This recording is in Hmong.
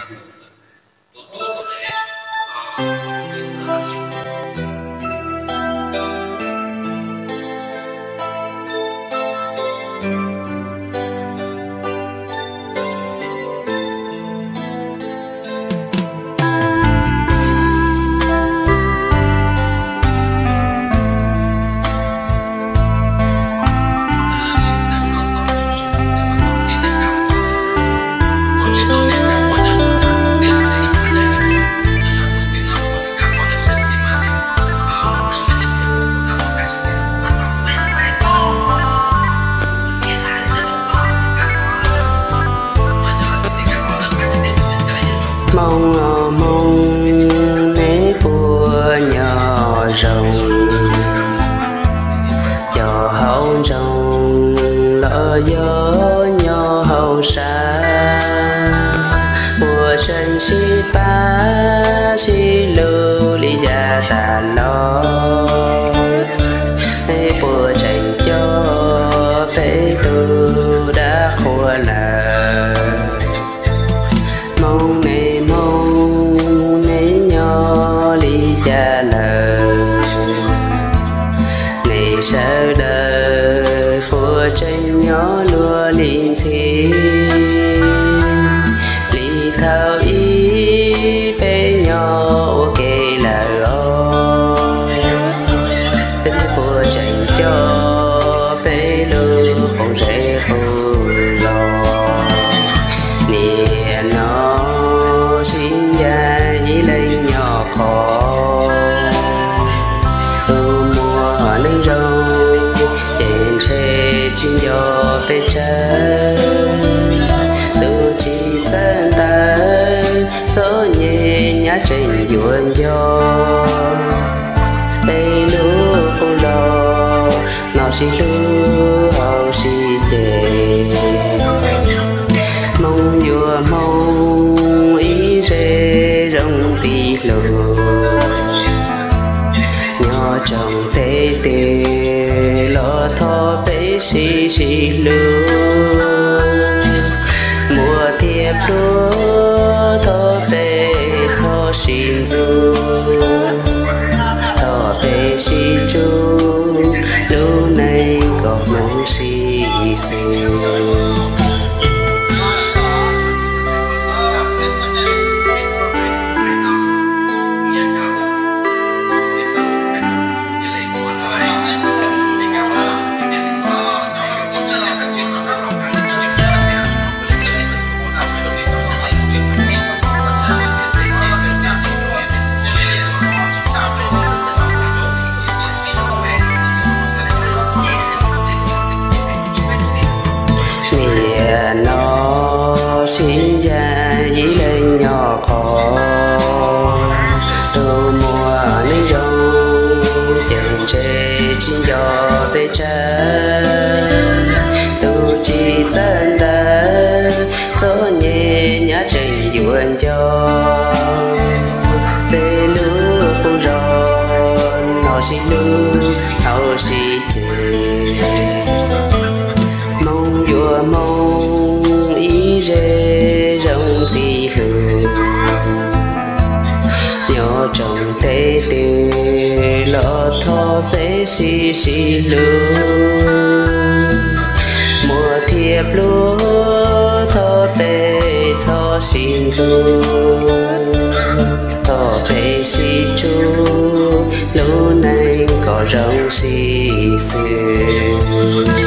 Hmoob, Hmoob neb puas nyob zoo? Cov hauv nroog los yog nyob hauv sab, puas tseem sib pab sib lug li yav tas los? Puas tseem coj peb tug dab qhuas lawm? Hmoob neb, Hmoob neb nyob li cas lawm? Nej sawv daws puas tseem nyob luag li ntxhi li thaum ub peb nyob ua ke lawm os? Puas tseem coj peb lub qub zeb qub zos? Nim no sib ncaim ib leeg nyob qhov, tus muaj neeg zoo ces ntshe tsis nco peb tsawg, tus tsis txawj ntawd txom nyem nyab tseem yuav nco. Peb lub qub zos no sib hlub hauv sib ceg, Hmoob yuav Hmoob ib zej zoo ntxim hlub. Nyob tsoom teb twg los thov peb sib sib hlub, muaj thiab pluag thov peb txhob sib ntxub, thov peb sib tsub lub neej kom hmoov sib xws. Nim no sib ncaim ib leeg nyob qhov, tus muaj neeg zoo ces ntshe tsis nco peb tsawg, tus tsis txawj ntawd txom nyem nyab tseem yuav nco. Peb lub qub zos no sib hlub hauv sib ceg, Hmoob yuav Hmoob ib zej zoo ntxim hlub. Nyob tsoom teb twg los thov peb sib sib hlub, muaj thiab pluag thov peb txhob sib ntxub, thov peb sib tsub lub neej kom zoo sib xws.